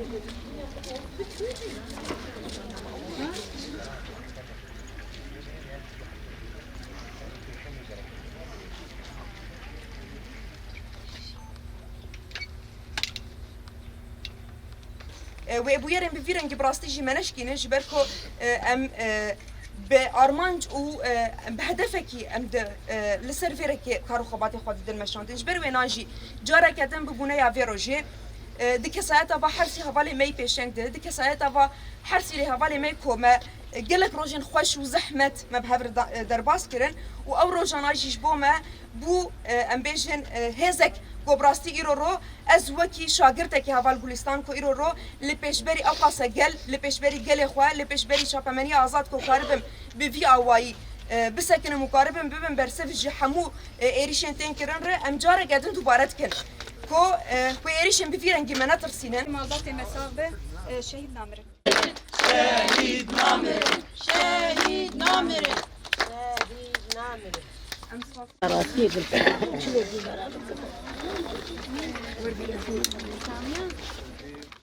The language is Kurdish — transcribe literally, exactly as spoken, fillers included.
E, wê bûyerên bi vî rengî bi rastî jî me neşkînin, ji ber ku, e, em, e, bi armanc û, e, em bi hedefekî em di, e, li ser vê rengî kar û xebatê xwe didin meşandin. Ji ber wêna jî careke din bi bûneya vê rojê, e, di kesayeta va her sî hevalê me yî pêşeng di, di kesayeta va her sî lê hevalê me ku me, e, gelek rojên xweş û zehmet me bi hev re da-, e, derbas kirin û ew rojana jî ji bo me bû, e, em bêjin, e, hêzek ku bi rastî îro ro ez wekî şagirtekî heval Gulistan ku îro ro li pêşberî ewqasa gel, li pêşberî gelê xwe, li pêşberî çapemeniya azad ku karibim bi vî awayî, e, bisekinim û karibim bibim bersiv ji hemû, e, êrîşên tên kirin re, em careke din dubare dikin ku, e, ku êrîşên bi vî rengî me netirsînin. Malbatê me sax be, e, şehîd namirin. Şehîd namirin. Şehîd namirin. Şehîd namirin. Rastiyê Gulsum. Çilê dî beraber.